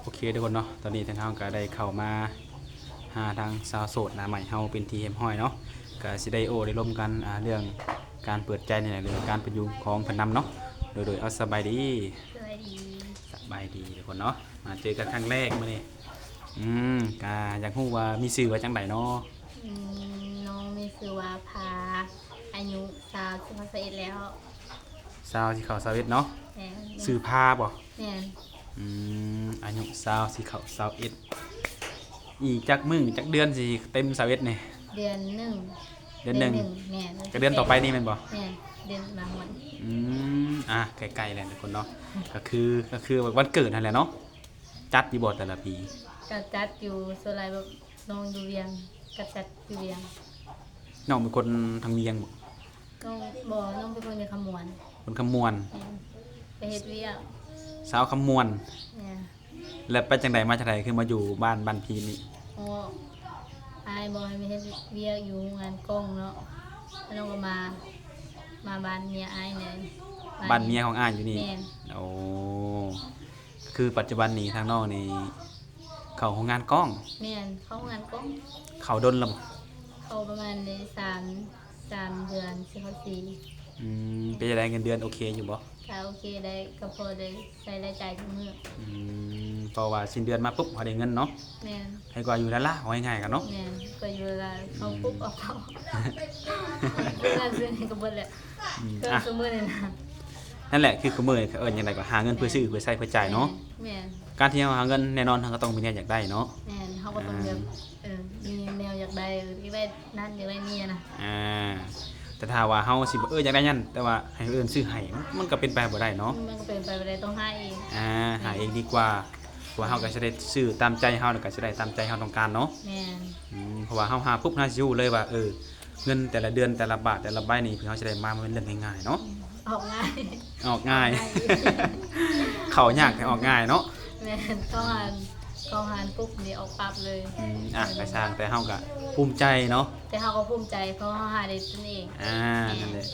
ໂອເຄທຸກຄົນເນາະ ຕອນນີ້ທາງເຮົາກໍໄດ້ເຂົ້າມາຫາທາງສາວໂສດໜ້າໃໝ່ເຮົາເປັນທີ່ຮຽບຮ້ອຍເນາະ ກໍຊິໄດ້ໂອ້ໄດ້ລົມກັນ ອ່າ ເລື່ອງການເປີດໃຈນີ້ແຫຼະ ເລື່ອງການເປັນຢູ່ຂອງເພິ່ນນຳເນາະ. ໂດຍ ໂດຍ ເອົາ ສະບາຍດີ. ສະບາຍດີ. ສະບາຍດີທຸກຄົນເນາະ ມາເຈີກັນຄັ້ງແລກມື້ນີ້. ອືມ ກະຢາກຮູ້ວ່າມີຊື່ວ່າຈັ່ງໃດເນາະ? ອືມ ນ້ອງມີຊື່ວ່າພາ ອາຍຸຊາວ ຊິເຂົ້າຊາວເອັດແລ້ວ. ຊາວຊິເຂົ້າຊາວເອັດເນາະ. ແມ່ນ. ຊື່ພາບໍ່? ແມ່ນ. ອືມ ອາຍຸຊາວຊິເຂົ້າຊາວເອັດ ອີກຈັກມື້ຈັກເດືອນຊິເຕັມຊາວເອັດນີ້? ເດືອນໜຶ່ງ. ເດືອນໜຶ່ງ. ເດືອນໜຶ່ງ ແມ່ນ. ກໍເດືອນຕໍ່ໄປນີ້ແມ່ນບໍ່? ແມ່ນ ເດືອນໜ້າຮອດ. ອືມ ອ່າ ໃກ້ໆແລ້ວທຸກຄົນເນາະ ກໍຄື ກໍຄືວັນເກີດຫັ້ນແຫຼະເນາະ. ຈັດຢູ່ບໍ່ແຕ່ລະປີ? ກໍຈັດຢູ່ ສ່ວນຫຼາຍແບບນ້ອງຢູ່ວຽງ ກໍຈັດຢູ່ວຽງ. ນ້ອງເປັນຄົນທາງວຽງບໍ່? ນ້ອງ ບໍ່ ນ້ອງເປັນຄົນຢູ່ຄຳມ່ວນ. ຄົນຄຳມ່ວນ. ແມ່ນ. ໄປເຮັດວຽກ. ຊາວຄຳມ່ວນ. ແມ່ນ. ແລ້ວໄປຈັ່ງໃດມາຈັ່ງໃດ ຄືມາຢູ່ບ້ານ ບ້ານພີ່ນີ້? ອໍ ອ້າຍບອກໃຫ້ມາເຮັດວຽກຢູ່ໂຮງງານກ້ອງເນາະ ແລ້ວນ້ອງກໍມາ ມາບ້ານເມຍອ້າຍເລີຍ. ບ້ານເມຍຂອງອ້າຍຢູ່ນີ້? ແມ່ນ. ໂອ້ ຄືປັດຈຸບັນນີ້ທາງນ້ອງນີ້ເຂົ້າໂຮງງານກ້ອງ? ແມ່ນ ເຂົ້າໂຮງງານກ້ອງ. ເຂົ້າດົນແລ້ວບໍ່? ເຂົ້າປະມານໄດ້ສາມ ສາມເດືອນ ຊິເຂົ້າສີ່. ອືມ ເປັນຈັ່ງໃດ ເງິນເດືອນໂອເຄຢູ່ບໍ່? ກໍໂອເຄໄດ້ ກໍພໍໄດ້ໃຊ້ລາຍຈ່າຍທຸກມື້. ອືມ ເພາະວ່າສິ້ນເດືອນມາປຸບ ເຮົາໄດ້ເງິນເນາະ. ແມ່ນ. ໃຫ້ກວ່າຢູ່ລ້າໆ ເວົ້າງ່າຍໆກັນເນາະ. ແມ່ນ ກໍຢູ່ລ້າໆ ເຂົ້າປຸບ ອືມ ອອກເຂົ້າ ຊື້ນັ້ນຊື້ນີ້ກໍເບິດແຫຼະ. ອືມ ເຄື່ອງ ອ່ະ ຊຸມື້ນີ້ນະ ນັ້ນແຫຼະ ຄືຊຸມື້ນີ້ເອີ້ນຈັ່ງໃດ ກໍຫາເງິນເພື່ອຊື້ ແມ່ນ ເພື່ອໃຊ້ເພື່ອຈ່າຍເນາະ. ແມ່ນ. ການທີ່ເຮົາຫາເງິນ ແນ່ນອນເຮົາກໍຕ້ອງມີແນວຢາກໄດ້ເນາະ. ແມ່ນ ເຮົາກໍຕ້ອງແບບ ອ່າ ເອີ ມີແນວຢາກໄດ້ ເອີ ຢາກໄດ້ນັ້ນ ຢາກໄດ້ນີ້ນະ. ອ່າ ແຕ່ຖ້າວ່າເຮົາຊິ ເອີ ຢາກໄດ້ນັ້ນ ແຕ່ວ່າໃຫ້ຄົນອື່ນຊື້ໃຫ້ ມັນ ມັນກໍເປັນໄປບໍ່ໄດ້ເນາະ. ມັນກໍເປັນໄປບໍ່ໄດ້ ຕ້ອງຫາເອງ. ອ່າ ແມ່ນ. ຫາເອງດີກວ່າ ເພາະວ່າເຮົາກໍຊິໄດ້ຊື້ຕາມໃຈເຮົາ ແລ້ວກໍຊິໄດ້ຕາມໃຈເຮົາຕ້ອງການເນາະ. ແມ່ນ. ອືມ ເພາະວ່າເຮົາຫາປຸບ ເຮົາຊິຮູ້ເລີຍວ່າ ເອີ ເງິນແຕ່ລະເດືອນ ແຕ່ລະບາດ ແຕ່ລະໃບນີ້ ເຮົາຊິໄດ້ມາ ມັນເປັນເລື່ອງງ່າຍໆເນາະ. ອອກງ່າຍ ອອກງ່າຍ ອອກງ່າຍ ເຂົ້າຍາກແຕ່ອອກງ່າຍເນາະ. ແມ່ນ ເຂົ້າຫາ ເຂົ້າຫາປຸບນີ້ອອກປັບເລີຍ. ອືມ ອ່ະ ກໍຊ່າງ ແຕ່ເຮົາກໍພູມໃຈເນາະ. ແຕ່ເຮົາກໍພູມໃຈ ເພາະເຮົາຫາໄດ້ຕົນເອງ. ອ່າ ແມ່ນ ນັ້ນແຫຼະ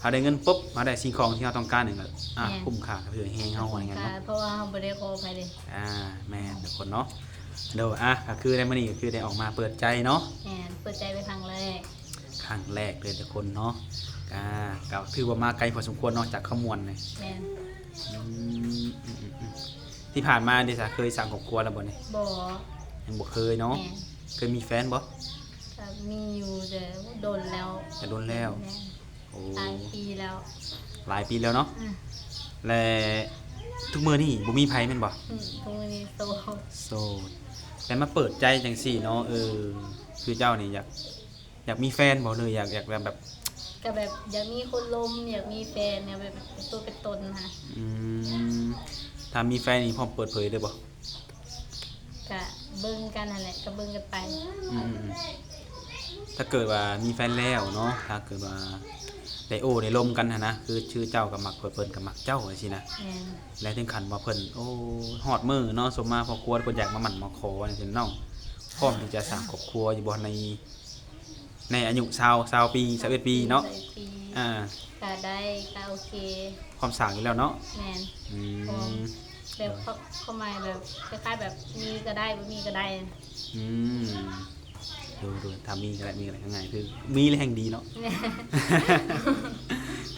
ເຮົາໄດ້ເງິນປຸບ ເຮົາໄດ້ສິ່ງຂອງທີ່ເຮົາຕ້ອງການນີ້ກໍ ອ່ະ ແມ່ນ ຄຸ້ມຄ່າກັບເຫື່ອແຮງເຮົາວ່າຊັ້ນເນາະ. ເພາະວ່າເຮົາບໍ່ໄດ້ຂໍໃຜເດ້. ອ່າ ແມ່ນ ທຸກຄົນເນາະ. ໂດຍ ອ່ະ ກໍຄືໃນມື້ນີ້ກໍຄືໄດ້ອອກມາເປີດໃຈເນາະ. ແມ່ນ ເປີດໃຈເປັນຄັ້ງແລກ. ຄັ້ງແລກເລີຍທຸກຄົນເນາະ. ອ່າ ກໍຖືວ່າມາໄກພໍສົມຄວນເນາະ ຈາກຄຳມ່ວນນີ້. ແມ່ນ. ອືມ ອືມໆໆ ທີ່ຜ່ານມາເດຊະ ເຄີຍສ້າງຄອບຄົວແລ້ວບໍ່ນີ້? ບໍ່ ຍັງບໍ່ເຄີຍເນາະ. ແມ່ນ. ເຄີຍມີແຟນບໍ່? ກໍມີຢູ່ ແຕ່ດົນແລ້ວ. ແຕ່ດົນແລ້ວ. ແມ່ນ. ໂອ້ ຫຼາຍປີແລ້ວ. ຫຼາຍປີແລ້ວເນາະ. ອືມ ແລະ ທຸກມື້ນີ້ບໍ່ມີໃຜແມ່ນບໍ່? ອືມ ທຸກມື້ນີ້ໂສດ. ໂສດ. ແຕ່ມາເປີດໃຈຈັ່ງຊີ້ເນາະ ເອີ ຄືເຈົ້ານີ້ຢາກ ຢາກມີແຟນບໍ່ ຫຼືຢາກ ຢາກແບບ ກໍແບບຢາກມີຄົນລົມ ຢາກມີແຟນ ແນວແບບເປັນຕົວເປັນຕົນຫັ້ນນະ. ອືມ ຖ້າມີແຟນນີ້ພ້ອມເປີດເຜີຍເລີຍບໍ່? ກະເບິ່ງກັນຫັ້ນແຫຼະ ກໍເບິ່ງກັນໄປ. ອືມໆ ຖ້າເກີດວ່າມີແຟນແລ້ວເນາະ ຖ້າເກີດວ່າໄດ້ໂອ້ໄດ້ລົມກັນຫັ້ນນະ ຄື ຄືເຈົ້າກໍມັກເພິ່ນ ເພິ່ນກໍມັກເຈົ້າຈັ່ງຊີ້ນະ. ແມ່ນ. ແລະ ເຖິງຂັ້ນວ່າເພິ່ນ ໂອ້ ຮອດມື້ເນາະ ສົມມາພໍ່ຄົວເພິ່ນຢາກມາໝັ້ນມາຂໍຈັ່ງຊີ້ ນ້ອງພ້ອມທີ່ຈະສ້າງຄອບຄົວຢູ່ບໍ່ ໃນ ໃນອາຍຸຊາວ ຊາວປີ ຊາວເອັດປີເນາະ. ຊາວເອັດປີ. ອ່າ ກະໄດ້ ກະໂອເຄ. ພ້ອມສ້າງຢູ່ແລ້ວເນາະ. ແມ່ນ. ອືມ ແບບ ຄວາມໝາຍແບບ ຄ້າຍໆແບບ ມີກໍໄດ້ ບໍ່ມີກໍໄດ້. ອືມ ໂດຍໆ ຖ້າມີກໍໄດ້ ມີກໍໄດ້ ງ່າຍໆ ຄືມີແລ້ວແຮ່ງດີເນາະ. ແມ່ນ.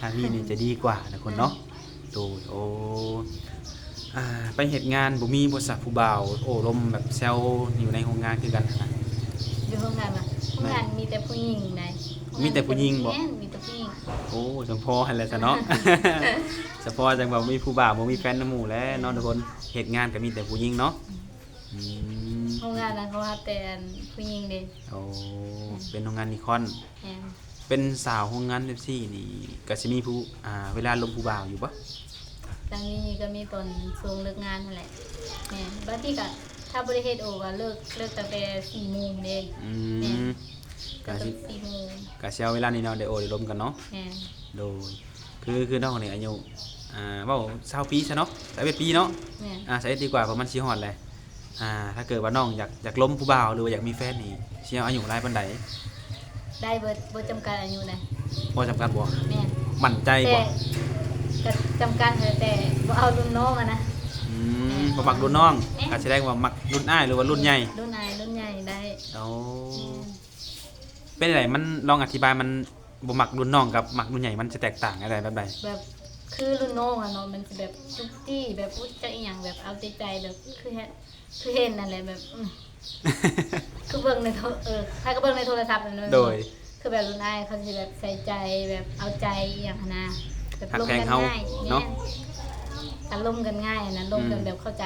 ຖ້າມີນີ້ຈະດີກວ່າທຸກຄົນເນາະ. ແມ່ນ. ໂດຍ ໂອ້ ອ່າ ໄປເຮັດງານບໍ່ມີບໍ່ຊະ ຜູ້ບ່າວໂອ້ລົມແບບແຊວຢູ່ໃນໂຮງງານຄືກັນຫັ້ນນະ? ຢູ່ໂຮງງານຫວາ? ໂຮງງານມີແຕ່ຜູ້ຍິງໃດ໋. ມີແຕ່ຜູ້ຍິງບໍ່? ແມ່ນ ມີແຕ່ຜູ້ຍິງ. ໂອ້ ຈັ່ງພໍຫັ້ນແຫຼະຊະເນາະ. ສະເພາະຈັ່ງວ່າບໍ່ມີຜູ້ບ່າວ ບໍ່ມີແຟນນຳໝູ່ແຫຼະເນາະ ອືມ ທຸກຄົນ. ເຮັດງານກໍມີແຕ່ຜູ້ຍິງເນາະ. ອືມ ອືມ ໂຮງງານນັ້ນເຂົາຮັບແຕ່ອັນຜູ້ຍິງເດ້. ໂອ້ ອືມ ເປັນໂຮງງານນີຄອນ. ແມ່ນ. ເປັນສາວໂຮງງານແບບຊີ້ນີ້ ກໍຊິມີຜູ້ ອ່າ ເວລາລົມຜູ້ບ່າວຢູ່ບໍ່? ກໍມີ ກໍມີຕອນຊ່ວງເລີກງານຫັ້ນແຫຼະ. ແມ່ນ. ບາງທີກໍ ຖ້າບໍ່ໄດ້ເຮັດໂອ ກໍເລີກ ເລີກຕັ້ງແຕ່ສີ່ໂມງເດ້. ອືມ ແມ່ນ. ກໍຊິ ເລີກຕັ້ງແຕ່ສີ່ໂມງ ກໍຊິເອົາເວລານີ້ເນາະ ໄດ້ໂອ້ໄດ້ລົມກັນເນາະ. ແມ່ນ. ໂດຍ ຄື ຄືນ້ອງນີ້ອາຍຸ ອ່າ ເວົ້າຊາວປີຊະເນາະ ຊາວເອັດປີເນາະ. ແມ່ນ. ອ່າ ຊາວເອັດ ດີກວ່າ ເພາະມັນຊິຮອດແຫຼະ. ອ່າ ຖ້າເກີດວ່ານ້ອງຢາກ ຢາກລົມຜູ້ບ່າວ ຫຼືວ່າຢາກມີແຟນນີ້ ຊິເອົາອາຍຸຫຼາຍປານໃດ? ໄດ້ເບິດ ບໍ່ຈຳກັດອາຍຸໃດ. ບໍ່ຈຳກັດບໍ່? ແມ່ນ. ໝັ້ນໃຈບໍ່? ແຕ່ ກໍຈຳກັດແຕ່ ແຕ່ບໍ່ເອົາລຸ້ນນ້ອງຫັ້ນນະ. ອື ອືມ ບໍ່ມັກລຸ້ນນ້ອງ ແມ່ນ ກໍສະແດງວ່າມັກລຸ້ນອ້າຍ ຫຼືວ່າລຸ້ນໃຫຍ່? ລຸ້ນອ້າຍລຸ້ນໃຫຍ່ໄດ້. ໂອ້ ແມ່ນ. ເປັນໃດ ມັນ ລອງອະທິບາຍ ມັນບໍ່ມັກລຸ້ນນ້ອງກັບມັກລຸ້ນໃຫຍ່ ມັນຈະແຕກຕ່າງກັນແບບໃດ? ແບບ ຄືລຸ້ນນ້ອງອະເນາະ ມັນຈະແບບຈຸກຈິກ ແບບອຸດຈັກອີ່ຫຍັງ ແບບເອົາໃຈໃຈ ແບບ ຄືແຮ- ຄືເຫັນນັ້ນແຫຼະ ແບບ ອືມ ຄືເບິ່ງໃນໂທ ເອີ ໃຜກໍເບິ່ງໃນໂທລະສັບນັ້ນເນາະ. ໂດຍ. ຄືແບບລຸ້ນອ້າຍເຂົາຊິແບບໃສ່ໃຈ ແບບເອົາໃຈອີ່ຫຍັງຫັ້ນນະ ແບບລົມກັນງ່າຍ. ຮັກແພງເຮົາເນາະ. ແມ່ນ. ກໍລົມກັນງ່າຍຫັ້ນນະ ລົມກັນ ອືມ ແບບເຂົ້າໃຈ.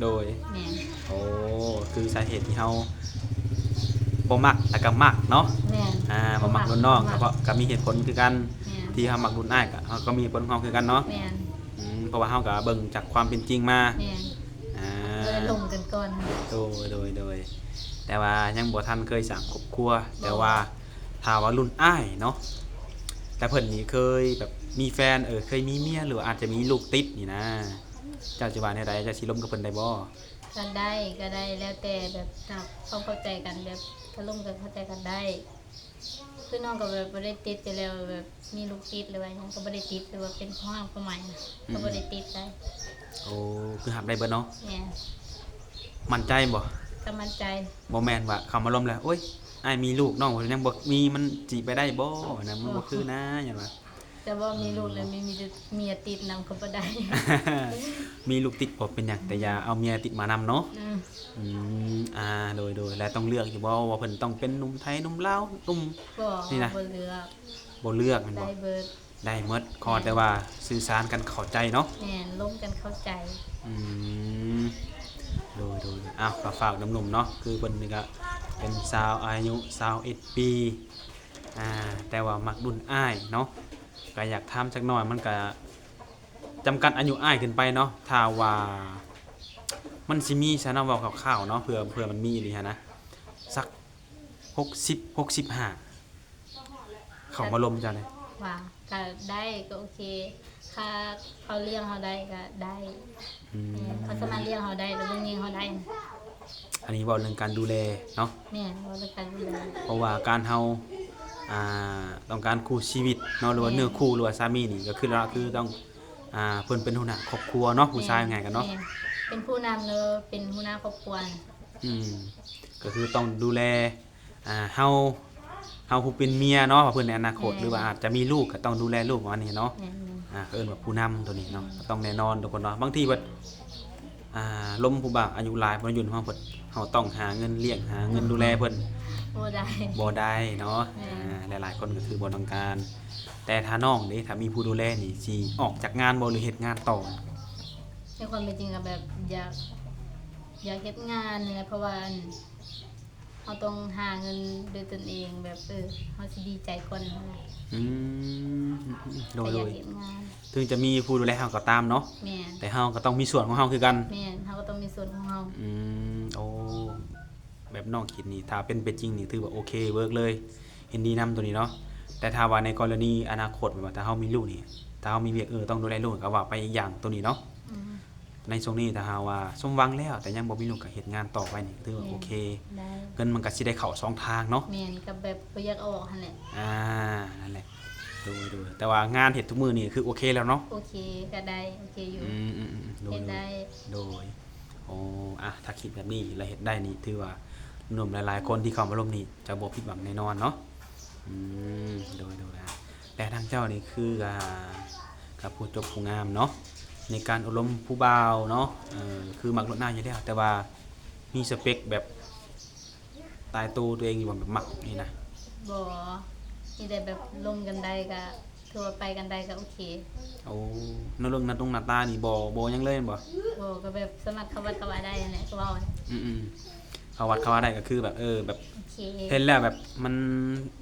ໂດຍ. ແມ່ນ. ໂອ້ ຄືສາເຫດທີ່ເຮົາບໍ່ມັກ ແລ້ວກໍມັກເນາະ. ແມ່ນ. ອ່າ ບໍ່ມັກ ບໍ່ມັກລຸ້ນນ້ອງ ບໍ່ມັກ ກໍເພາະ ກໍມີເຫດຜົນຄືກັນ ແມ່ນ ທີ່ເຮົາມັກລຸ້ນອ້າຍ ກໍເຮົາກໍມີເຫດຜົນຂອງເຮົາຄືກັນເນາະ. ແມ່ນ. ອືມ ເພາະວ່າເຮົາກໍເບິ່ງຈາກຄວາມເປັນຈິງມາ. ແມ່ນ. ອ່າ ເລີຍລົມກັນກ່ອນ. ໂດຍ ໂດຍ ໂດຍ. ແຕ່ວ່າຍັງບໍ່ທັນເຄີຍສ້າງຄອບຄົວ. ບໍ່. ແຕ່ວ່າຖ້າວ່າລຸ້ນອ້າຍເນາະ ແຕ່ເພິ່ນນີ້ເຄີຍແບບມີແຟນ ເອີ ເຄີຍມີເມຍ ຫຼືວ່າອາດຈະມີລູກຕິດນີ້ນະ ເຈົ້າຊິວ່າແນວໃດ? ເຈົ້າຊິລົມກັບເພິ່ນໄດ້ບໍ່? ກໍໄດ້ ກໍໄດ້ ແລ້ວແຕ່ແບບ ຖ້າຄວາມເຂົ້າໃຈກັນ ແບບຖ້າລົມກັນເຂົ້າໃຈກັນໄດ້. ຄືນ້ອງກໍແບບບໍ່ໄດ້ຕິດຢູ່ແລ້ວ ແບບມີລູກຕິດ ຫຼືວ່າຫຍັງກໍບໍ່ໄດ້ຕິດ ຫຼືວ່າເປັນຜູ້ຮັກຜູ້ໃໝ່ນະ ອືມ ກໍບໍ່ໄດ້ຕິດໃດ. ໂອ້ ຄືຮັບໄດ້ເບິດເນາະ. ແມ່ນ. ໝັ້ນໃຈບໍ່? ກໍໝັ້ນໃຈ. ບໍ່ແມ່ນວ່າເຂົ້າມາລົມແລ້ວ ໂອ້ຍ ອ້າຍມີລູກ ນ້ອງຍັງບໍ່ມີ ມັນຊິໄປໄດ້ບໍ່ນະ ມັນບໍ່ຄືນະ ຫຍັງວ່າ ແຕ່ວ່າມີລູກແລ້ວ ອືມ ມີ ມີແຕ່ເມຍຕິດນຳກໍບໍ່ໄດ້. ມີລູກຕິດບໍ່ເປັນຫຍັງ ແຕ່ຢ່າເອົາເມຍຕິດມານຳເນາະ. ອືມ ອືມ ອ່າ ໂດຍ ໂດຍ. ແລ້ວຕ້ອງເລືອກຢູ່ບໍ່ວ່າເພິ່ນຕ້ອງເປັນໜຸ່ມໄທ ໜຸ່ມລາວ ໜຸ່ມ ບໍ່ ນີ້ນະ? ບໍ່ເລືອກ. ບໍ່ເລືອກແມ່ນບໍ່? ໄດ້ເບິດ. ໄດ້ໝົດ ຂໍແຕ່ວ່າສື່ສານກັນເຂົ້າໃຈເນາະ. ແມ່ນ ລົມກັນເຂົ້າໃຈ. ອືມ ໂດຍ ໂດຍ. ອ້າວ ກໍຝາກໜຸ່ມໆເນາະ ຄືເພິ່ນນີ້ກໍເປັນສາວອາຍຸຊາວເອັດປີ ອ່າ ແຕ່ວ່າມັກລຸ້ນອ້າຍເນາະ ກໍຢາກຖາມຈັກໜ່ອຍ ມັນກໍຈຳກັດອາຍຸອ້າຍຂຶ້ນໄປເນາະ ຖ້າວ່າມັນຊິມີຊະເນາະ ເວົ້າຄ່າວໆເນາະ ເພື່ອ ເພື່ອມັນມີອີ່ຫຼີຫັ້ນນະ ສັກຫົກສິບ ຫົກສິບຫ້າ ເຂົ້າມາລົມເຈົ້ານີ້ ວ່າ ກໍໄດ້ ກໍໂອເຄ ຖ້າເຂົາລ້ຽງເຮົາໄດ້ກໍໄດ້. ອືມ ແມ່ນ ເຂົາສາມາດລ້ຽງເຮົາໄດ້ ຫຼືເບິ່ງແຍງເຮົາໄດ້. ອັນນີ້ເວົ້າເລື່ອງການດູແລເນາະ. ແມ່ນ ເວົ້າເລື່ອງການດູແລ ເພາະວ່າການເຮົາ ອ່າ ຕ້ອງການຄູ່ຊີວິດເນາະ ຫຼືວ່າ ແມ່ນ ເນື້ອຄູ່ ຫຼືວ່າສາມີນີ້ ກໍຄືລະ ຄືຕ້ອງ ອ່າ ເພິ່ນເປັນຫົວໜ້າຄອບຄົວເນາະ ຜູ້ຊາຍ ແມ່ນ ງ່າຍກັນເນາະ ແມ່ນ ເປັນຜູ້ນຳ ຫຼືເປັນຫົວໜ້າຄອບຄົວ. ອືມ ກໍຄືຕ້ອງດູແລ ອ່າ ເຮົາ ເຮົາຜູ້ເປັນເມຍເນາະ ວ່າເພິ່ນໃນອະນາຄົດ ແມ່ນ ຫຼືວ່າອາດຈະມີລູກ ກໍຕ້ອງດູແລລູກປະມານນີ້ເນາະ. ແມ່ນໆ ອ່າ ເອີ້ນວ່າຜູ້ນຳໂຕນີ້ເນາະ ອືມ ກໍຕ້ອງແນ່ນອນທຸກຄົນເນາະ. ບາງທີເພິ່ນ ອ່າ ລົມຜູ້ບ່າວອາຍຸຫຼາຍ ບໍ່ໄດ້ຢູ່ນຳເຮົາ ເພິ່ນ ເຮົາຕ້ອງຫາເງິນລ້ຽງ ຫາເງິນດູແລເພິ່ນ ບໍ່ໄດ້ ບໍ່ໄດ້ເນາະ. ແມ່ນ ອ່າ ຫຼາຍໆຄົນກໍຄືບໍ່ຕ້ອງການ. ແຕ່ຖ້ານ້ອງເດ້ ຖ້າມີຜູ້ດູແລນີ້ ຊິອອກຈາກງານບໍ່ ຫຼືເຮັດງານຕໍ່? ໃນຄວາມເປັນຈິງກໍແບບຢາກ ຢາກເຮັດງານນີ້ແຫຼະ ເພາະວ່າ ອັນ ເຮົາຕ້ອງຫາເງິນດ້ວຍຕົນເອງ ແບບ ເອີ ເຮົາຊິດີໃຈກ່ອນຫັ້ນນະ. ອືມ ໂດຍ ກໍຢາກເຮັດງານ ເຖິງຈະມີຜູ້ດູແລເຮົາກໍຕາມເນາະ. ແມ່ນ ແຕ່ເຮົາກໍຕ້ອງມີສ່ວນຂອງເຮົາຄືກັນ. ແມ່ນ ເຮົາກໍຕ້ອງມີສ່ວນຂອງເຮົາ. ອືມ ໂອ້ ແບບນ້ອງຄິດນີ້ ຖ້າເປັນໄປຈິງນີ້ ຖືວ່າໂອເຄ ເວີກເລີຍ ເຫັນດີນຳໂຕນີ້ເນາະ. ແຕ່ຖ້າວ່າໃນກໍລະນີອະນາຄົດ ແບບວ່າຖ້າເຮົາມີລູກນີ້ ຖ້າເຮົາມີວຽກ ເອີ ຕ້ອງດູແລລູກ ກໍວ່າໄປອີກຢ່າງໂຕນີ້ເນາະ. ອືມ ໃນຊ່ວງນີ້ຖ້າຫາກວ່າສົມຫວັງແລ້ວ ແຕ່ຍັງບໍ່ມີລູກ ກໍເຮັດງານຕໍ່ໄປນີ້ ຖືວ່າ ແມ່ນ ໂອເຄ ໄດ້ ເງິນມັນກໍຊິໄດ້ເຂົ້າສອງທາງເນາະ. ແມ່ນ ກໍແບບບໍ່ຢາກອອກຫັ້ນແຫຼະ. ອ່າ ນັ້ນແຫຼະ ໂດຍ ໂດຍ. ແຕ່ວ່າງານເຮັດທຸກມື້ນີ້ຄືໂອເຄແລ້ວເນາະ? ໂອເຄ ກໍໄດ້ ໂອເຄຢູ່. ອືມ ອືມ ອືມ ໂດຍ ເຮັດໄດ້ ໂດຍ. ໂອ້ ອ່ະ ຖ້າຄິດແບບນີ້ແລ້ວເຮັດໄດ້ນີ້ ຖືວ່າໜຸ່ມຫຼາຍໆຄົນທີ່ເຂົ້າມາລົມນີ້ຈະບໍ່ຜິດຫວັງແນ່ນອນເນາະ. ອືມ ໂດຍ ໂດຍ. ອ່າ ແຕ່ທາງເຈົ້ານີ້ຄື ອ່າ ກໍຜູ້ຈົບຜູ້ງາມເນາະ ໃນການອົບຮົມຜູ້ບ່າວເນາະ ເອີ ຄືມັກລຸ້ນອ້າຍຢູ່ແລ້ວ ແຕ່ວ່າມີສະເປັກແບບຕາຍໂຕຕົວເອງຢູ່ບໍ່ ແບບມັກນີ້ນະ? ບໍ່ ມີແຕ່ແບບລົມກັນໄດ້ກໍຖືວ່າໄປກັນໄດ້ກໍໂອເຄ. ໂອ້ ໃນເລື່ອງໜ້າຕົງໜ້າຕານີ້ບໍ່ ບໍ່ຫຍັງເລີຍແມ່ນບໍ່? ບໍ່ ກໍແບບສາມາດເຂົ້າວັດເຂົ້າວາໄດ້ຫັ້ນແຫຼະ ຄືເວົ້າ. ອືມໆ ເຂົ້າວັດເຂົ້າວາໄດ້ກໍຄືແບບ ເອີ ແບບ ໂອເຄ ເຫັນແລ້ວແບບມັນ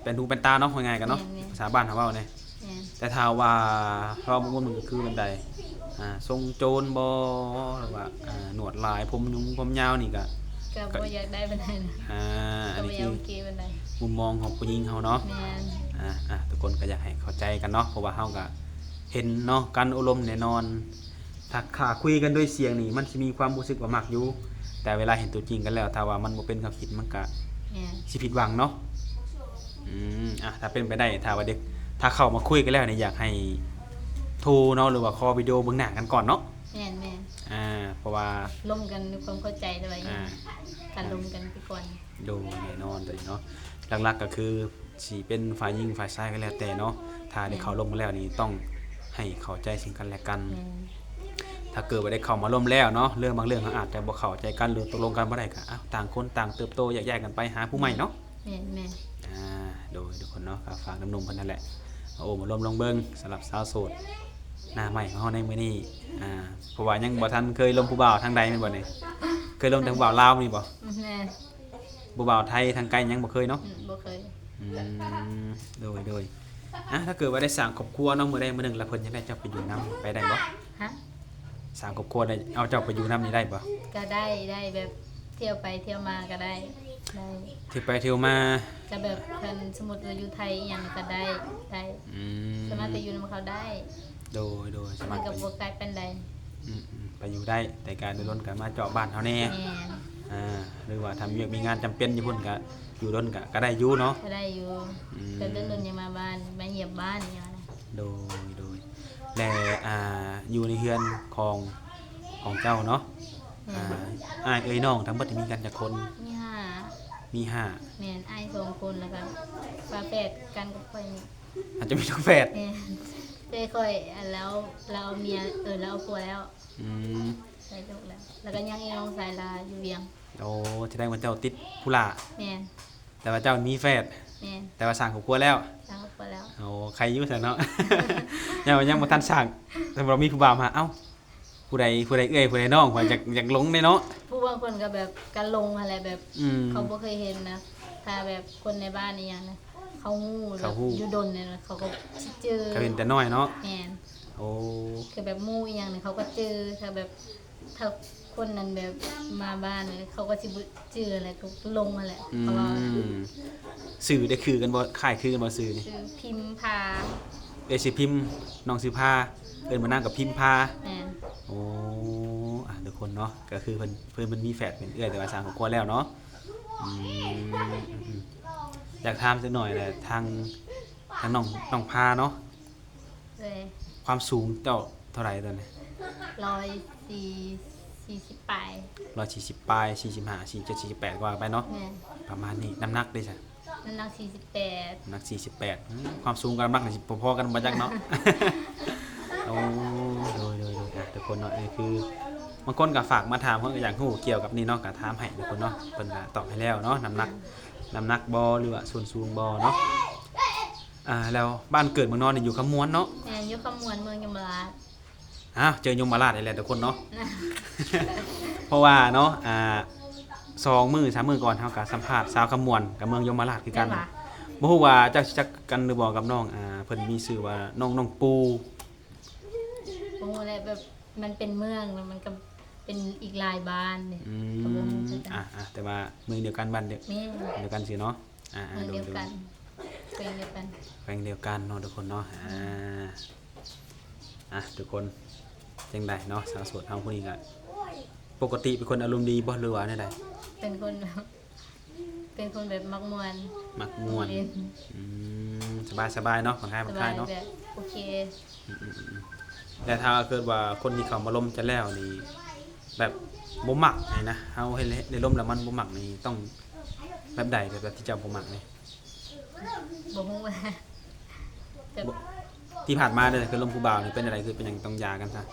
ເປັນຫູເປັນຕາເນາະ ເວົ້າງ່າຍໆກັນເນາະ. ແມ່ນໆ ພາສາບ້ານເຮົາເວົ້ານີ້. ແມ່ນ ແຕ່ຖ້າວ່າເວົ້າບໍ່ມ່ວນກໍຄືແບບໃດ ອ່າ ຊົງໂຈນບໍ່ ຫຼືວ່າ ອ່າ ໜວດຫຼາຍ ຜົມຫຍຸ້ງ ຜົມຍາວນີ້ກໍ ກໍບໍ່ຢາກໄດ້ປານໃດນະ. ອ່າ ກໍບໍ່ຢາກໂອເຄປານໃດ ອັນນີ້ຄືມຸມມອງຂອງຜູ້ຍິງເຮົາເນາະ. ແມ່ນ ອ່າ ອ່າ ທຸກຄົນກໍຢາກໃຫ້ເຂົ້າໃຈກັນເນາະ ເພາະວ່າເຮົາກໍເຫັນເນາະ ການອົບຮົມແນ່ນອນ ຖ້າ ຖ້າຄຸຍກັນດ້ວຍສຽງນີ້ ມັນຊິມີຄວາມຮູ້ສຶກວ່າມັກຢູ່ ແຕ່ເວລາເຫັນຕົວຈິງກັນແລ້ວ ຖ້າວ່າມັນບໍ່ເປັນແນວຄິດ ມັນກະ ແມ່ນ ຊິຜິດຫວັງເນາະ. ອືມ ອ່ະ ຖ້າເປັນໄປໄດ້ ຖ້າວ່າເດັກ ຖ້າເຂົ້າມາຄຸຍກັນແລ້ວນີ້ ຢາກໃຫ້ໂທເນາະ ຫຼືວ່າຂໍວິດີໂອເບິ່ງໜ້າກັນກ່ອນເນາະ. ແມ່ນໆ ອ່າ ເພາະວ່າ ລົມກັນດ້ວຍຄວາມເຂົ້າໃຈ ແຕ່ວ່າ ອ່າ ການລົມກັນໄປກ່ອນ. ໂດຍ ແນ່ນອນໂຕນີ້ເນາະ ຫຼັກໆກໍຄືຊິເປັນຝ່າຍຍິງຝ່າຍຊາຍກໍແລ້ວແຕ່ເນາະ ຖ້າໄດ້ ແມ່ນ ເຂົ້າລົມກັນແລ້ວນີ້ ຕ້ອງໃຫ້ເຂົ້າໃຈເຊິ່ງກັນແລະກັນ. ແມ່ນ ຖ້າເກີດວ່າໄດ້ເຂົ້າມາລົມແລ້ວເນາະ ເລື່ອງບາງເລື່ອງເຮົາອາດຈະບໍ່ເຂົ້າໃຈກັນ ຫຼື ຕົກລົງກັນບໍ່ໄດ້ ກໍ ອ້າວ ຕ່າງຄົນຕ່າງເຕີບໂຕ ແຍກຍ້າຍກັນໄປຫາຜູ້ໃໝ່ເນາະ. ແມ່ນໆ ອ່າ ໂດຍ ທຸກຄົນເນາະ ກໍຝາກນຳໜຸ່ມເພິ່ນນັ້ນແຫຼະ ມາໂອ້ມາລົມລອງເບິ່ງ ສຳລັບສາວໂສດໜ້າໃໝ່ຂອງເຮົາໃນມື້ນີ້. ອ່າ ເພາະວ່າຍັງບໍ່ທັນເຄີຍລົມຜູ້ບ່າວທາງໃດແມ່ນບໍ່ນີ້? ເຄີຍລົມແຕ່ຜູ້ບ່າວລາວນີ້ບໍ່? ແມ່ນ ຜູ້ບ່າວໄທທາງໄກຍັງບໍ່ເຄີຍເນາະ? ອືມ ບໍ່ເຄີຍ. ອືມ ໂດຍ ໂດຍ ອ່າ ຖ້າເກີດວ່າໄດ້ສ້າງຄອບຄົວເນາະ ມື້ໃດມື້ໜຶ່ງ ແລ້ວເພິ່ນຢາກໄດ້ເຈົ້າໄປຢູ່ນຳ ໄປໄດ້ບໍ່? ຮະ? ສ້າງຄອບຄົວໄດ້ ເອົາເຈົ້າໄປຢູ່ນຳນີ້ໄດ້ບໍ່? ກໍໄດ້ ໄດ້ ແບບທ່ຽວໄປທ່ຽວມາກໍໄດ້ ໄດ້ ທ່ຽວໄປທ່ຽວມາ ກໍແບບຄັນສົມມຸດວ່າຢູ່ໄທອີ່ຫຍັງກໍໄດ້ ໄດ້. ອືມ ສາມາດໄປຢູ່ນຳເຂົາໄດ້. ໂດຍ ໂດຍ ສາມາດ ມັນກໍບໍ່ໄກປານໃດ. ອືມໆ ໄປຢູ່ໄດ້ ແຕ່ກະດົນໆກໍມາເຈາະບ້ານເຮົາແດ່. ແມ່ນ ອ່າ ຫຼືວ່າຖ້າມີວຽກມີງານຈຳເປັນຢູ່ພຸ້ນກໍຢູ່ດົນກໍ ກໍໄດ້ຢູ່ເນາະ? ກໍໄດ້ຢູ່. ອືມ ແຕ່ດົນໆຍັງມາບ້ານ ມາຢ້ຽມບ້ານອີ່ຫຍັງນະ. ໂດຍ ໂດຍ ແລະ ອ່າ ຢູ່ໃນເຮືອນຂອງ ຂອງເຈົ້າເນາະ. ແມ່ນ ອ່າ ອ້າຍເອີຍນ້ອງທັງເບິດມີກັນຈັກຄົນ? ມີຫ້າ. ມີຫ້າ. ແມ່ນ ອ້າຍສອງຄົນ ແລ້ວກໍຝາແຝດກັນກັບຂ້ອຍນີ້. ອາດຈະມີທັງແຝດ. ແມ່ນ ແຕ່ຂ້ອຍ ອັນ ລາວ ລາວເອົາເມຍ ເອີ ລາວເອົາຜົວແລ້ວ. ອືມ ໄດ້ລູກແລ້ວ ແລ້ວກໍຍັງອີກນ້ອງຊາຍລາຢູ່ວຽງ. ໂອ້ ສະແດງວ່າເຈົ້າຕິດຜູ້ຫຼ້າ. ແມ່ນ ແຕ່ວ່າເຈົ້າມີແຝດ. ແມ່ນ ແຕ່ວ່າສ້າງຄອບຄົວແລ້ວ. ສ້າງຄອບຄົວແລ້ວ. ໂອ້ ໄຄຢູ່ຊັ້ນເນາະ ຍັງ ຍັງບໍ່ທັນສ້າງ ແຕ່ວ່າມີຜູ້ບ່າວມາ ເອົ້າ ຜູ້ໃດ ຜູ້ໃດເອື້ອຍ ຜູ້ໃດນ້ອງ ຂ້ອຍຢາກ ຢາກລົງເດ້ເນາະ. ຜູ້ບາງຄົນກໍແບບກໍລົງຫັ້ນແຫຼະ ແບບ ອືມ ເຂົາບໍ່ເຄີຍເຫັນນະ ຖ້າແບບຄົນໃນບ້ານອີ່ຫຍັງນະ ເຂົາຮູ້ ເຂົາຮູ້ ແບບຢູ່ດົນນີ້ນະ ເຂົາກໍຊິຈື່ ເຂົາເຫັນແຕ່ນ້ອຍເນາະ. ແມ່ນ ໂອ້ ຄືແບບໝູ່ອີ່ຫຍັງນີ້ ເຂົາກໍຈື່ ຖ້າແບບ ຖ້າຄົນນັ້ນແບບມາບ້ານ ເຂົາກໍຊິບໍ່ຈື່ແຫຼະ ກໍລົງຫັ້ນແຫຼະ. ອືມ ເພາະວ່າຊື່ໄດ້ຄືກັນບໍ່? ຄ້າຍຄືກັນບໍ່ຊື່ນີ້? ຊື່ພິມພາ. ເອື້ອຍຊື່ພິມ ນ້ອງຊື່ພາ ເອີ້ນວ່ານາງກໍພິມພາ. ແມ່ນ ໂອ້ ອ່າ ທຸກຄົນເນາະ ກໍຄືເພິ່ນ ເພິ່ນ ເພິ່ນມີແຝດເປັນເອື້ອຍ ແຕ່ວ່າສ້າງຄອບຄົວແລ້ວເນາະ. ອືມ ອືມ ຢາກຖາມຈັກໜ້ອຍແຫຼະ ທາງ ທາງນ້ອງ ນ້ອງພາເນາະ. ໂດຍ ຄວາມສູງເຈົ້າເທົ່າໃດຕອນນີ້? ຮ້ອຍສີ່ ສີ່ສິບປາຍ. ຮ້ອຍສີ່ສິບປາຍ ສີ່ສິບຫ້າ ສີ່ສິບເຈັດ ສີ່ສິບແປດ ກໍວ່າໄປເນາະ. ແມ່ນ ປະມານນີ້. ນ້ຳໜັກເດຊະ? ນ້ຳໜັກສີ່ສິບແປດ. ນ້ຳໜັກສີ່ສິບແປດ. ອືມ ຄວາມສູງກັບນ້ຳໜັກນີ້ຊິພໍໆກັນບໍ່ຈັກເນາະ. ໂອ້ ໂດຍ ໂດຍ ໂດຍ ອ່າ ທຸກຄົນເນາະ ອັນນີ້ຄືບາງຄົນກໍຝາກມາຖາມ ເພິ່ນກໍຢາກຮູ້ກ່ຽວກັບນີ້ເນາະ ກໍຖາມໃຫ້ທຸກຄົນເນາະ ເພິ່ນກໍຕອບໃຫ້ແລ້ວເນາະ ນ້ຳໜັກ ນ້ຳໜັກບໍ່ ຫຼືວ່າສ່ວນສູງບໍ່ເນາະ. ອ່າ ແລ້ວບ້ານເກີດເມືອງນອນນີ້ຢູ່ຄຳມ່ວນເນາະ? ແມ່ນ ຢູ່ຄຳມ່ວນ ເມືອງຍົມມະລາດ. ອ້າວ ເຈີຍົມມະລາດອີກແລ້ວທຸກຄົນເນາະ. ເພາະວ່າເນາະ ອ່າ ສອງມື້ສາມມື້ກ່ອນ ເຮົາກໍສຳພາດຊາວຄຳມ່ວນກັບເມືອງຍົມມະລາດຄືກັນ. ແມ່ນຫວາ? ບໍ່ຮູ້ວ່າເຈົ້າຊິຈັກກັນຫຼືບໍ່ກັບນ້ອງ ອ່າ ເພິ່ນມີຊື່ວ່ານ້ອງ ນ້ອງປູ. ບໍ່ຮູ້ແຫຼະ ແບບມັນເປັນເມືອງ ແລ້ວມັນກໍເປັນອີກຫຼາຍບ້ານເດ້. ອືມ ກໍບໍ່ຮູ້ຄືກັນ. ອ່າ ອ່າ ແຕ່ວ່າເມືອງດຽວກັນ ບ້ານດຽວ ແມ່ນ ດຽວກັນຊື່ເນາະ. ອ່າ ອ່າ ເມືອງດຽວກັນ ໂດຍ ໂດຍ ແຂວງດຽວກັນ ແຂວງດຽວກັນເນາະ ທຸກຄົນເນາະ. ອ່າ ອ່າ ທຸກຄົນ ຈັ່ງໃດເນາະ ສາວໂສດເຮົາຜູ້ນີ້ກໍ ປົກກະຕິເປັນຄົນອາລົມດີບໍ່ ຫຼືວ່າແນວໃດ? ເປັນຄົນແບບ ເປັນຄົນແບບມັກມ່ວນ ມັກມ່ວນ. ອືມ ສະບາຍໆເນາະ ຜ່ອນຄາຍ ຜ່ອນຄາຍເນາະ. ແບບໂອເຄ. ອືມໆໆ ແຕ່ຖ້າເກີດວ່າຄົນທີ່ເຂົ້າມາລົມຈະແລ້ວນີ້ ແບບບໍ່ມັກນີ້ນະ ເຮົາເຮັດໃຫ້ໄດ້ລົມແລ້ວມັນບໍ່ມັກນີ້ ຕ້ອງແບບໃດ ແບບທີ່ເຈົ້າບໍ່ມັກນີ້? ບໍ່ຮູ້ ແບບ ບໍ່ ທີ່ຜ່ານມາເດີ ຄືລົມຜູ້ບ່າວນີ້ເປັນຈັ່ງໃດ ຄືເປັນຫຍັງຕ້ອງຢ່າກັນຊະ?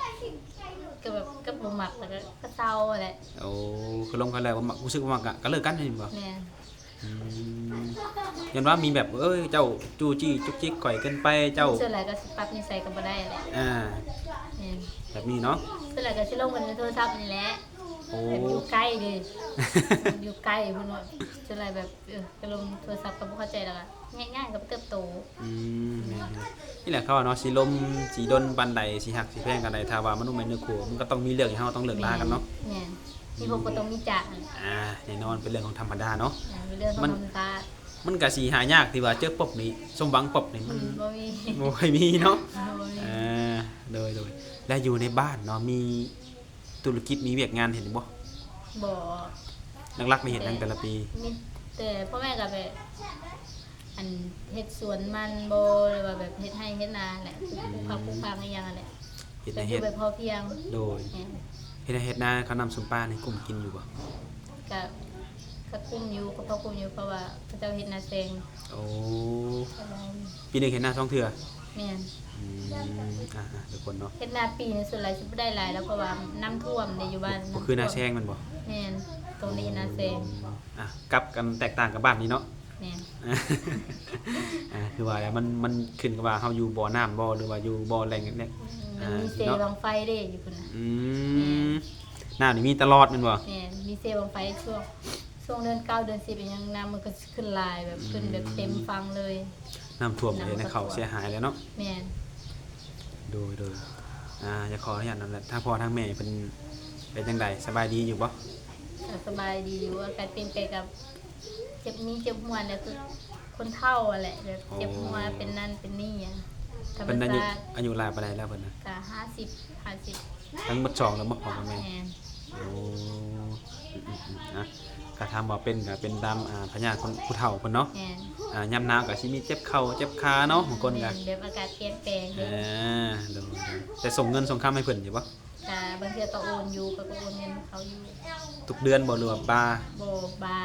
ກໍແບບ ກໍບໍ່ມັກ ແລ້ວກໍ ກໍເຊົາຫັ້ນແຫຼະ. ໂອ້ ຄືລົມກັນແລ້ວບໍ່ມັກ ຮູ້ສຶກບໍ່ມັກກະ ກະເລີກກັນແມ່ນບໍ່? ແມ່ນ. ອືມ ຢ້ານວ່າມີແບບ ເອີຍ ເຈົ້າຈູ້ຈີ້ຈຸກຈິກຂ້ອຍເກີນໄປ ເຈົ້າ ສ່ວນຫຼາຍກໍຊິປັບນິໄສກໍບໍ່ໄດ້ແຫຼະ. ອ່າ ແມ່ນ ແບບນີ້ເນາະ. ສ່ວນຫຼາຍກໍຊິລົມກັນໃນໂທລະສັບນີ້ແຫຼະ. ໂອ້ ແບບຢູ່ໃກ້ເດ້ ຢູ່ໃກ້ພຸ້ນເນາະ. ສ່ວນຫຼາຍແບບ ເອີ ກໍລົມໂທລະສັບກໍບໍ່ເຂົ້າໃຈ ແລ້ວກໍແຍກຍ້າຍກັນໄປເຕີບໂຕ. ອືມ ແມ່ນໆ ນີ້ແຫຼະເຂົາວ່າເນາະ ຊິລົມຊິດົນປານໃດ ຊິຮັກຊິແພງປານໃດ ຖ້າວ່າມັນບໍ່ແມ່ນເນື້ອຄູ່ ມັນກໍຕ້ອງມີເລື່ອງໃຫ້ເຮົາຕ້ອງເລີກລາກັນເນາະ. ແມ່ນ ມີພົບກໍຕ້ອງມີຈາກ. ອ່າ ແນ່ນອນ ເປັນເລື່ອງຂອງທຳມະດາເນາະ. ອ່າ ເປັນເລື່ອງຂອງ ມັນ ທຳມະຊາດ. ມັນກະຊິຫາຍາກທີ່ວ່າເຈີປົບນີ້ ສົມຫວັງປົບນີ້ ອືມ ມັນບໍ່ມີ ບໍ່ຄ່ອຍມີເນາະ. ບໍ່ມີ. ເອີ ໂດຍໆ ແລະຢູ່ໃນບ້ານເນາະ ມີທຸລະກິດ ມີວຽກງານເຮັດຢູ່ບໍ່? ບໍ່. ຫຼັກໆນີ້ເຮັດຫຍັງແຕ່ລະປີ? ມີແຕ່ພໍ່ແມ່ກໍແບບ ອັນ ເຮັດສວນມັນບໍ່ ຫຼືວ່າແບບເຮັດໄຮ່ເຮັດນາແຫຼະ ປູກຜັກປູກຝັງອີ່ຫຍັງຫັ້ນແຫຼະ. ອືມ ເຮັດໃນເຮັດ ແບບຢູ່ແບບພໍພຽງ. ໂດຍ ແມ່ນ ເຮັດໄຮ່ເຮັດນາ ເຂົ້ານ້ຳຊຸມປານີ້ກຸ້ມກິນຢູ່ບໍ່? ກະ ກະກຸ້ມຢູ່ ກະພໍກຸ້ມຢູ່ ເພາະວ່າເຂົາເຈົ້າເຮັດນາແຊງ. ໂອ້ ສະບາຍດີ. ປີໜຶ່ງເຮັດນາສອງເທື່ອ? ແມ່ນ. ອືມ ອ່າໆ ທຸກຄົນເນາະ ເຮັດນາປີນີ້ສ່ວນຫຼາຍຊິບໍ່ໄດ້ຫຼາຍແລ້ວ ເພາະວ່ານ້ຳຖ້ວມເດ້ ຢູ່ບ້ານ. ບໍ່ ບໍ່ຄືນາແຊງແມ່ນບໍ່? ແມ່ນ ຕົງນີ້ເຮັດນາແຊງ. ອ່າ ກັບກັນແຕກຕ່າງກັບບ້ານນີ້ເນາະ. ແມ່ນ. ອ່າ ຄືວ່າແຫຼະ ມັນ ມັນຂຶ້ນກັບວ່າເຮົາຢູ່ບໍ່ນ້ຳບໍ່ ຫຼືວ່າຢູ່ບໍ່ແຫຼ່ງ ອືມ ມັນມີເຊບັ້ງໄຟເດ້ຢູ່ພຸ້ນນະ. ອືມ ແມ່ນ ນ້ຳນີ້ມີຕະຫຼອດແມ່ນບໍ່? ແມ່ນ ມີເຊບັ້ງໄຟ ຊ່ວງ ຊ່ວງເດືອນເກົ້າເດືອນສິບອີ່ຫຍັງ ນ້ຳມັນກໍຂຶ້ນຫຼາຍ ແບບ ອືມ ຂຶ້ນແບບເຕັມຝັ່ງເລີຍ. ນ້ຳຖ້ວມເຮັດໃຫ້ເຂົ້າເສຍຫາຍແລ້ວເນາະ. ແມ່ນ. ໂດຍໆ ອ່າ ຢາກຂໍອະນຸຍາດນຳ ທາງພໍ່ທາງແມ່ເພິ່ນເປັນຈັ່ງໃດ ສະບາຍດີຢູ່ບໍ່? ກໍສະບາຍດີຢູ່ ອາກາດປ່ຽນແປງກັບ ເຈັບ ມີເຈັບຫົວແຫຼະ ຄືຄົນເຖົ້າຫັ້ນແຫຼະ ແບບເຈັບຫົວ ອໍ ເປັນນັ້ນເປັນນີ້ ອາ ທຳມະຊາດ. ເພິ່ນອາຍຸ ອາຍຸຫຼາຍປານໃດແລ້ວເພິ່ນນະ? ກະຫ້າສິບ ຫ້າສິບ ທັງໝົດສອງແລ້ວບໍ່ ພໍ່ກັບແມ່? ແມ່ນ. ໂອ້ ອືມໆ ອ່ະ ກະຖາມວ່າເປັນ ກະເປັນຕາມ ອ່າ ພະຍາດຄົນ ຜູ້ເຖົ້າເພິ່ນເນາະ. ແມ່ນ. ອ່າ ຍາມໜາວກະຊິມີເຈັບເຂົ່າເຈັບຂາເນາະ ບາງຄົນກະ ແມ່ນ ແບບອາກາດປ່ຽນແປງເດ້. ອ່າ ໂດຍໆ ແຕ່ສົ່ງເງິນສົ່ງຄຳໃຫ້ເພິ່ນຢູ່ບໍ່? ກະບາງເທື່ອກໍໂອນຢູ່ ຂ້ອຍກໍໂອນເງິນໃຫ້ເຂົາຢູ່. ທຸກເດືອນບໍ່ ຫຼືວ່າປາ? ບໍ່ ບາ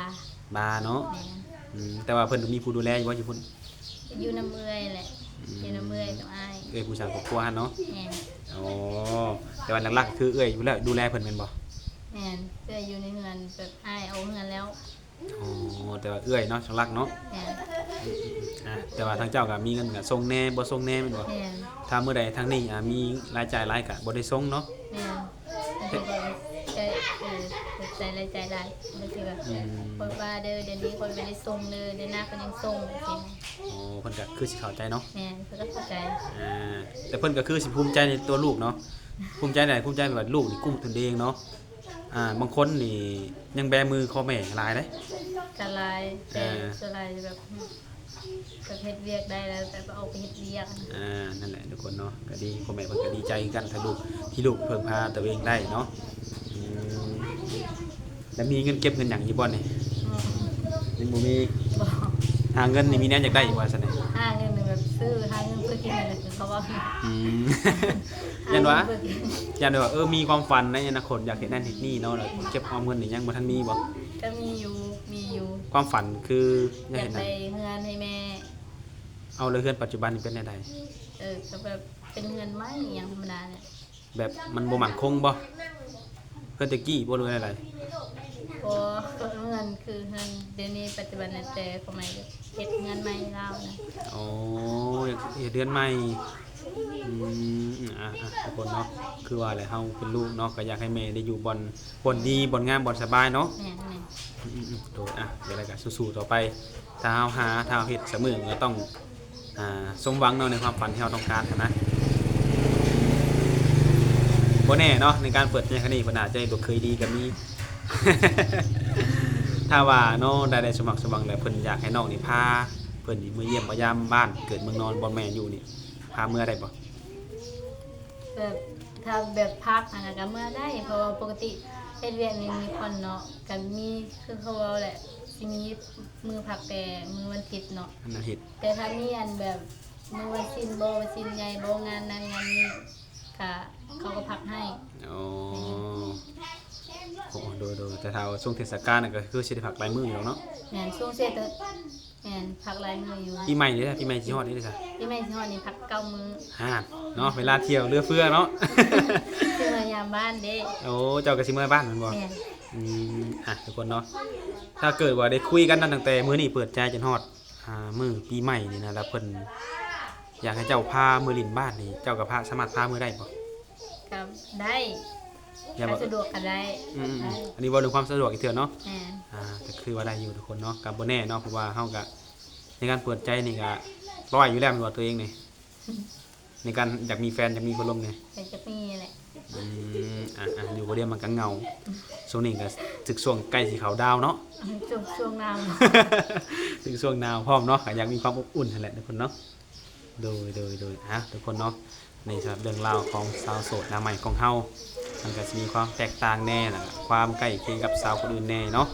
ບາເນາະ. ແມ່ນ. ອືມ ແຕ່ວ່າເພິ່ນກໍມີຜູ້ດູແລຢູ່ບໍ່ຢູ່ພຸ້ນ? ຢູ່ນຳເອື້ອຍແຫຼະ. ອືມ ຢູ່ນຳເອື້ອຍກັບອ້າຍ. ເອື້ອຍຜູ້ສ້າງຄອບຄົວຫັ້ນເນາະ? ແມ່ນ. ອໍ ແຕ່ວ່າຫຼັກໆ ຄືເອື້ອຍຢູ່ແລ້ວ ດູແລເພິ່ນແມ່ນບໍ່? ແມ່ນ ເອື້ອຍຢູ່ໃນເຮືອນ ແບບອ້າຍອອກເຮືອນແລ້ວ. ອໍ ແຕ່ວ່າເອື້ອຍເນາະ ຫຼັກໆ ເນາະ. ແມ່ນ. ອ່າ ແຕ່ວ່າທາງເຈົ້າກໍມີເງິນກໍສົ່ງແດ່ ບໍ່ສົ່ງແດ່ແມ່ນບໍ່? ແມ່ນ. ຖ້າມື້ໃດທາງນີ້ ອ່າ ມີລາຍຈ່າຍຫຼາຍກໍບໍ່ໄດ້ສົ່ງເນາະ. ແມ່ນ. ບາງເທື່ອກໍໃຊ້ ເອີ ໃຊ້ລາຍຈ່າຍຫຼາຍ ບາງເທື່ອກໍ ອືມ ຂ້ອຍວ່າເດີ ດຽວນີ້ຂ້ອຍບໍ່ໄດ້ສົ່ງເດີ ເດືອນໜ້າຂ້ອຍຍັງສົ່ງ ຈັ່ງຊີ້. ອໍ ເພິ່ນກໍຄືຊິເຂົ້າໃຈເນາະ. ແມ່ນ ເພິ່ນກໍເຂົ້າໃຈ. ອ່າ ແຕ່ເພິ່ນກໍຄືຊິພູມໃຈໃນຕົວລູກເນາະ. ພູມໃຈໃດ? ພູມໃຈແບບວ່າລູກນີ້ກຸ້ມຕົນເອງເນາະ. ອ່າ ບາງຄົນນີ້ຍັງແບມືຂໍແມ່ຫຼາຍເດ້. ກໍຫຼາຍ ແຕ່ ອ່າ ສ່ວນຫຼາຍແບບ ແບບເຮັດວຽກໄດ້ແລ້ວ ແບບເອົາໄປເຮັດວຽກ. ອ່າ ນັ້ນແຫຼະທຸກຄົນເນາະ ກໍດີ ພໍ່ແມ່ເພິ່ນກໍດີໃຈຄືກັນ ຖ້າລູກ ທີ່ລູກເພິ່ງພາຕົວເອງໄດ້ເນາະ. ອືມ ແລ້ວມີເງິນເກັບເງິນຫຍັງຢູ່ບໍ່ນີ້? ອືມ ຍັງບໍ່ມີ. ບໍ່. ຫາເງິນນີ້ມີແນວຢາກໄດ້ຢູ່ບໍ່ຊັ້ນ? ຫາເງິນແບບຊື້ ຫາເງິນຊື້ກິນນັ້ນແຫຼະ ຄືເຂົາເວົ້າ. ອືມ ຢ້ານວ່າ ຢ້ານວ່າ ເອີ ມີຄວາມຝັນໃນອະນາຄົດຢາກເຮັດນັ້ນເຮັດນີ້ເນາະ ແລ້ວເກັບອອມເງິນນີ້ຍັງບໍ່ທັນມີບໍ່? ກໍມີຢູ່ ມີຢູ່. ຄວາມຝັນຄືຢາກເຮັດຫຍັງ? ຢາກໄດ້ເຮືອນໃຫ້ແມ່. ເອົາ ແລ້ວເຮືອນປັດຈຸບັນນີ້ເປັນແນວໃດ? ເອີ ກໍແບບເປັນເຮືອນໄມ້ອີ່ຫຍັງທຳມະດາແຫຼະ. ແບບມັນບໍ່ໝັ້ນຄົງບໍ່? ເຮືອນແຕ່ກີ້ບໍ່ ຫຼືວ່າແນວໃດ? ບໍ່ ເຮືອນຄືເຮືອນດຽວນີ້ປັດຈຸບັນນີ້ ແຕ່ຄວາມໝາຍເຮັດເຮືອນໃໝ່ລາວນະ. ອໍ ເຮັດເຮືອນໃໝ່. ອືມ ອ່າໆ ທຸກຄົນເນາະ ຄືວ່າແຫຼະ ເຮົາເປັນລູກເນາະ ກໍຢາກໃຫ້ແມ່ໄດ້ຢູ່ບ່ອນ ບ່ອນດີ ບ່ອນງາມ ບ່ອນສະບາຍເນາະ. ແມ່ນໆ. ອືມໆ ໂດຍ ອ່ະ ຈັ່ງໃດກໍສູ້ໆຕໍ່ໄປ ຖ້າເຮົາຫາ ຖ້າເຮົາເຮັດສະເໝີ ກໍຕ້ອງ ອ່າ ສົມຫວັງເນາະ ໃນຄວາມຝັນທີ່ເຮົາຕ້ອງການຫັ້ນນະ. ບໍ່ແນ່ເນາະ ໃນການເປີດໃຈຄັ້ງນີ້ ເພິ່ນອາດຈະບໍ່ເຄີຍດີກໍມີ. ຖ້າວ່າເນາະ ໄດ້ ໄດ້ສົມຫວັງ ສົມຫວັງແລ້ວ ເພິ່ນຢາກໃຫ້ນ້ອງນີ້ພາເພິ່ນນີ້ເມືອຢ້ຽມມາຢາມບ້ານເກີດເມືອງນອນ ບ່ອນແມ່ຢູ່ນີ້ ພາເມືອໄດ້ບໍ່? ແບບ ຖ້າແບບພັກຫັ້ນນະ ກໍເມືອໄດ້ ເພາະວ່າປົກກະຕິເຮັດວຽກນີ້ມີຜ່ອນເນາະ ກໍມີ ຄືເຂົາເວົ້າແຫຼະ ຊິມີມື້ພັກແຕ່ມື້ວັນທິດເນາະ. ວັນອາທິດ. ແຕ່ຖ້າມີອັນແບບມື້ວັນສິນບໍ ວັນສິນໃຫຍ່ບໍ ງານນັ້ນງານນີ້ ກະເຂົາກໍພັກໃຫ້. ອໍ ແມ່ນ. ໂອ້ ໂດຍໆ ແຕ່ຖ້າວ່າຊ່ວງເທດສະການນະ ກໍຄືຊິໄດ້ພັກຫຼາຍມື້ຢູ່ດອກເນາະ. ແມ່ນ ຊ່ວງເທດ ແມ່ນ ພັກຫຼາຍມື້ຢູ່. ປີໃໝ່ເດ້ ປີໃໝ່ຊິຮອດນີ້ເດ້ຊະ? ປີໃໝ່ຊິຮອດນີ້ພັກເກົ້າມື້. ຫັ້ນເນາະ ເວລາທ່ຽວເຫຼືອເຟືອເນາະ. ຊິເມືອຢາມບ້ານເດ້. ໂອ້ ເຈົ້າກໍຊິເມືອບ້ານແມ່ນບໍ່? ແມ່ນ. ອືມ ອ່ະ ທຸກຄົນເນາະ ຖ້າເກີດວ່າໄດ້ຄຸຍກັນຕັ້ງແຕ່ມື້ນີ້ເປີດໃຈຈົນຮອດ ອ່າ ມື້ປີໃໝ່ນີ້ນະ ແລ້ວເພິ່ນຢາກໃຫ້ເຈົ້າພາເມືອຫຼິ້ນບ້ານນີ້ ເຈົ້າກໍພາ ສາມາດພາເມືອໄດ້ບໍ່? ກໍໄດ້ ແລ້ວ ຖ້າສະດວກກໍໄດ້. ອືມໆ ອັນນີ້ເວົ້າເລື່ອງຄວາມສະດວກອີກເທື່ອເນາະ. ແມ່ນ. ອ່າ ກໍຄືວ່າໄດ້ຢູ່ທຸກຄົນເນາະ ກໍບໍ່ແນ່ເນາະ ເພາະວ່າເຮົາກໍ ໃນການເປີດໃຈນີ້ກໍຮ້ອຍຢູ່ແລ້ວແມ່ນບໍ່ ຕົວເອງນີ້ ໃນການຢາກມີແຟນ ຢາກມີຄົນລົມນີ້? ກໍຢາກມີແຫຼະ. ອືມ ອ່ະໆ ຢູ່ຄົນດຽວມັນກໍເຫງົາ. ຊ່ວງນີ້ກໍຖືກຊ່ວງໃກ້ຊິເຂົ້າດາວເນາະ. ອືມ ຊ່ວງ ຊ່ວງໜາວ. ຖືກຊ່ວງໜາວພ້ອມເນາະ ກໍຢາກມີຄວາມອົບອຸ່ນຫັ້ນແຫຼະທຸກຄົນເນາະ. ໂດຍ ໂດຍ ໂດຍ ອ່ະ ທຸກຄົນເນາະ ໃນສຳລັບເລື່ອງລາວຂອງສາວໂສດໜ້າໃໝ່ຂອງເຮົາ ມັນກໍຊິມີຄວາມແຕກຕ່າງແດ່ ແລ້ວກໍຄວາມໃກ້ຄຽງກັບສາວຄົນອື່ນແດ່ເນາະ.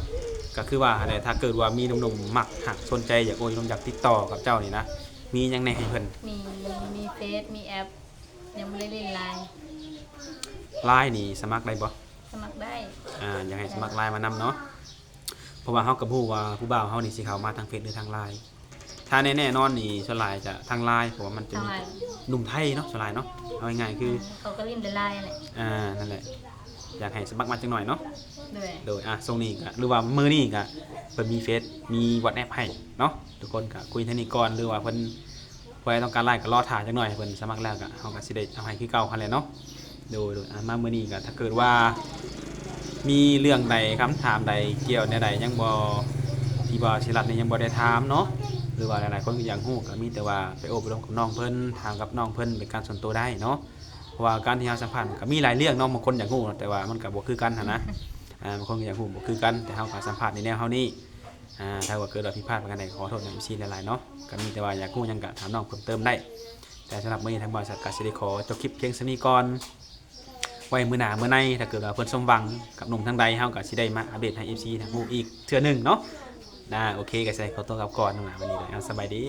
ກໍຄືວ່າຫັ້ນແຫຼະ ຖ້າເກີດວ່າມີໜຸ່ມໆມັກຮັກສົນໃຈ ຢາກໂອ້ຢາກລົມ ຢາກຕິດຕໍ່ກັບເຈົ້ານີ້ນະ ມີຫຍັງແດ່ໃຫ້ເພິ່ນ? ມີ ມີເຟສ ມີແອັບ ຍັງບໍ່ໄດ້ຫຼິ້ນລາຍ. ລາຍນີ້ສະໝັກໄດ້ບໍ່? ສະໝັກໄດ້. ອ່າ ຢາກໃຫ້ສະໝັກລາຍມານຳເນາະ ເພາະວ່າເຮົາກໍບໍ່ຮູ້ວ່າຜູ້ບ່າວເຮົານີ້ຊິເຂົ້າມາທາງເຟສ ຫຼື ທາງລາຍ. ຖ້າແນ່ໆນອນນີ້ ສ່ວນຫຼາຍຈະທາງລາຍ ເພາະວ່າມັນຈະມີ ທາງລາຍ ໜຸ່ມໄທເນາະ ສ່ວນຫຼາຍເນາະ. ເອົາງ່າຍໆຄື ເຂົາກໍຫຼິ້ນແຕ່ລາຍແຫຼະ. ອ່າ ນັ້ນແຫຼະ ຢາກໃຫ້ສະໝັກມາຈັກໜ້ອຍເນາະ. ໂດຍ ໂດຍ ອ່າ ຊ່ວງນີ້ກໍ ຫຼືວ່າມື້ນີ້ກໍເພິ່ນມີເຟສ ມີວັອດແອັບໃຫ້ເນາະ. ທຸກຄົນກໍຄຸຍທາງນີ້ກ່ອນ ຫຼືວ່າເພິ່ນ ຜູ້ໃດຕ້ອງການລາຍກໍລໍຖ້າຈັກໜ້ອຍ ເພິ່ນສະໝັກແລ້ວກໍ ເຮົາກໍຊິໄດ້ເອົາໃຫ້ຄືເກົ່າຫັ້ນແຫຼະເນາະ. ໂດຍ ໂດຍ ອ່າ ມາມື້ນີ້ກໍ ຖ້າເກີດວ່າມີເລື່ອງໃດ ຄຳຖາມໃດ ກ່ຽວແນວໃດ ຍັງບໍ່ ທີ່ບໍ່ຊິລັດນີ້ ຍັງບໍ່ໄດ້ຖາມເນາະ ຫຼືວ່າຫຼາຍໆຄົນກໍຢາກຮູ້ ກໍມີແຕ່ວ່າໄປໂອ້ໄປລົມກັບນ້ອງເພິ່ນ ຖາມກັບນ້ອງເພິ່ນເປັນການສ່ວນຕົວໄດ້ເນາະ. ເພາະວ່າການທີ່ເຮົາສຳພາດ ມັນກໍມີຫຼາຍເລື່ອງເນາະ ບາງຄົນຢາກຮູ້ ແຕ່ວ່າມັນກໍບໍ່ຄືກັນຫັ້ນນະ. ອ່າ ບາງຄົນກໍຢາກຮູ້ບໍ່ຄືກັນ ແຕ່ເຮົາກໍສຳພາດໃນແນວເຮົານີ້. ອ່າ ຖ້າວ່າເກີດວ່າຜິດພາດປະການໃດ ຂໍໂທດນຳ ເອັຟຊີ ຫຼາຍໆເນາະ. ກໍມີແຕ່ວ່າຢາກຮູ້ຫຍັງກໍຖາມນ້ອງເພີ່ມເຕີມໄດ້. ແຕ່ສຳລັບມື້ນີ້ ທາງບໍລິສັດກໍຊິໄດ້ຂໍຈົບຄລິບພຽງສ່ຳນີ້ກ່ອນ. ໄວ້ມື້ໜ້າມື້ໃນ ຖ້າເກີດວ່າເພິ່ນສົມຫວັງກັບໜຸ່ມທາງໃດ ເຮົາກໍຊິໄດ້ມາອັບເດດໃຫ້ ເອັຟຊີ ທັງຮູ້ອີກເທື່ອໜຶ່ງເນາະ. ອ່າ ໂອເຄ ກໍຊິໄດ້ຂໍຕົວກັບກ່ອນນະ ວັນນີ້ກໍ ເອົາ ສະບາຍດີ.